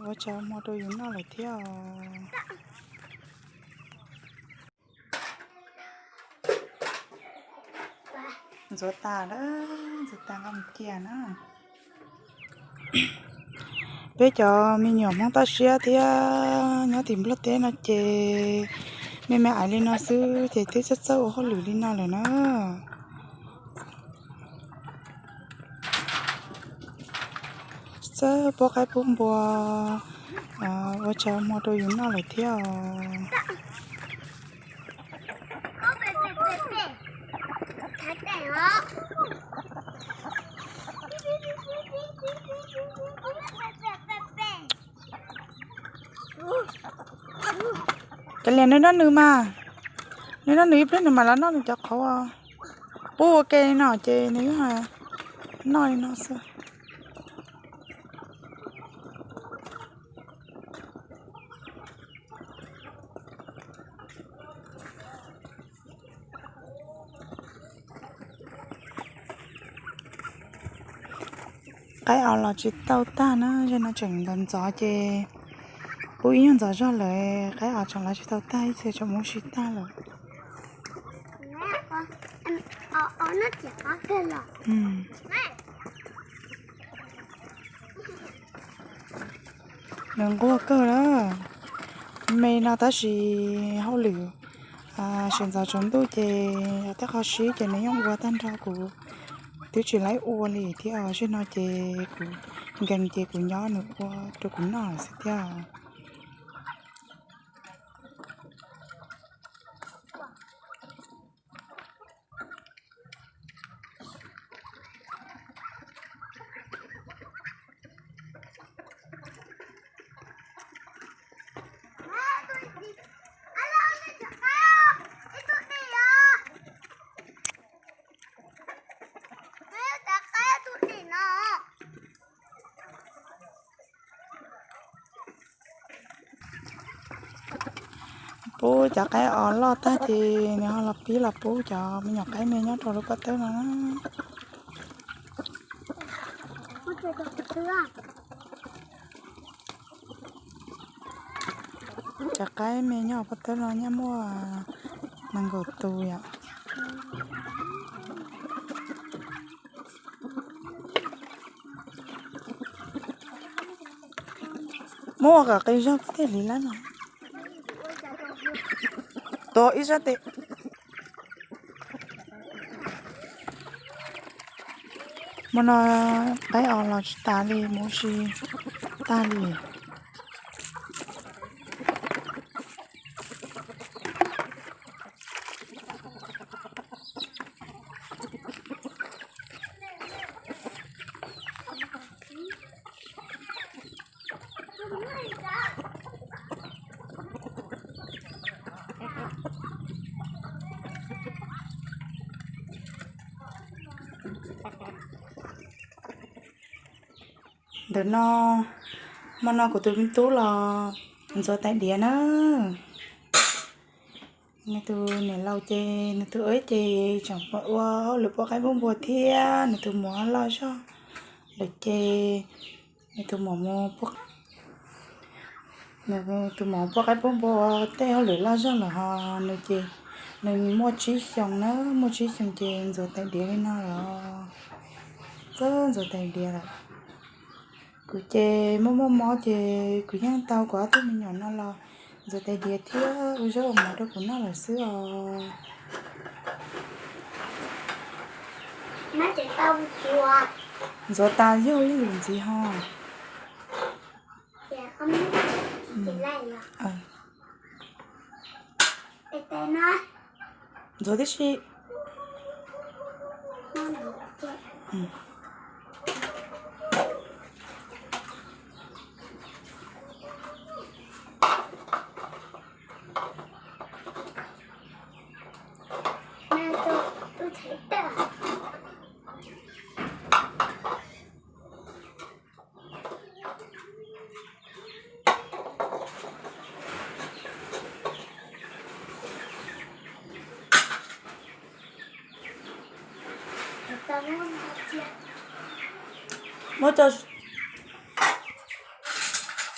Ua tsaug hmo rau yus noj lawm thiab os. Ntxuav tas lawm, ntxuav tas nqa mus cia na. Peb cov me nyuam Hmoob toj siab thiab nyob tim Nplog teb no ces me me ais li no xwb ces twb txawj txawj ua hauj lwm li no lawm na. Txawj pub qaib pub npua, ua tsaug hmo rau yus noj lawm thiab os. Kav liam nws noj nws mas, nws noj nws ib pliag nws mam los noj nws cov qhauv. Pub ua ke li no ces nws yeej noj li no xwb. Qaib os los tsis tau tag na, zaum no tseem ntxov ntxov ces pub ib nyuag ntxov zog lawm, qaib os tseem los tsis tau tag, ib txhia tseem muab sib tag lawm. Nws nquag kawg lawm. Me no tab sis hauj lwm sawv ntxov tsaus ntuj ces yog tej qho sib ces nws yeej ua tag nrho, kuv twb tsis laib ua li thiab os. Zaum no ces kuv nkees ces kuv nyob nws ua rau kuv noj lawm xwb thiab. Pub cov qaib os loj tag ces nws ho los pib los pub cov me nyuam qaib me nyob rau lub pob tawb no na. Cov qaib me nyob pob tawb no nyaj muaj nees nkaum tus yom. Muab ua kom qis zog tiag li lawm no. Tuav ib sab tes. Hmo no qaib os los tsis tas li, mus ua si tag li. Ntawm no, hmo no kuv tus me tub los ntxuav tais diav na. Nws tus niam laus ces nws tus ib ces tseem ua hauj lwm pub qaib pub npua thiab nws tus muam loj zog lawm ces nws tus muam mus pub, nws tus muam pub qaib pub npua tej hauj lwm loj zog lawm ho nws ces nws muaj tsib xyoos na, muaj tsib xyoos ces ntxuav tais diav li no lawm. Txawj ntxuav tais diav lawm. Kuv ces muaj muaj mob ces kuv yeej tau kuv ob tug me nyuam no los ntxuav tais diav thiab ua zaub ua mov rau kuv noj lawm xwb os. Ntxuav tas yog ib lwm ntxiv ho. Ntxuav tib si. Muab cov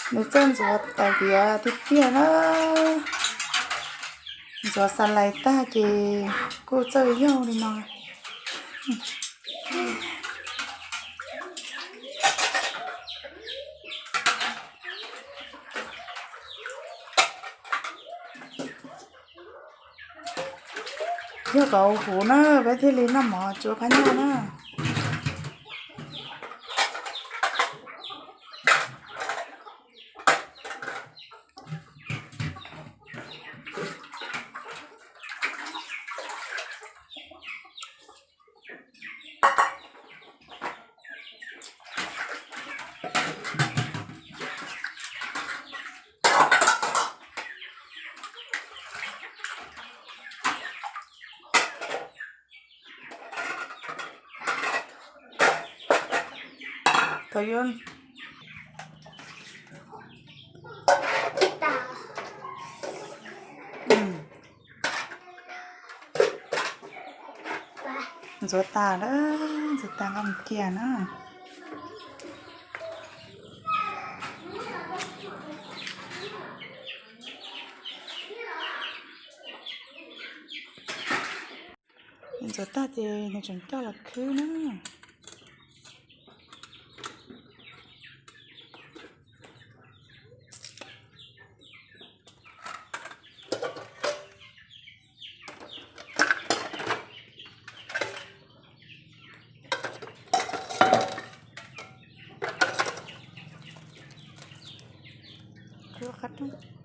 Nws txawj ntxuav tais diav tiag tiag na. Ntxuav xas lais tag ces kuj txawj yaug li no. Yog kom huv na, peb thiaj li noj mov tsuav phab nyaj na. Tau yuav ntxuav tas lawm, ntxuav tas nqa mus cia na. Ntxuav tag ces nws tseem coj los khwb na. Khwb qab rooj.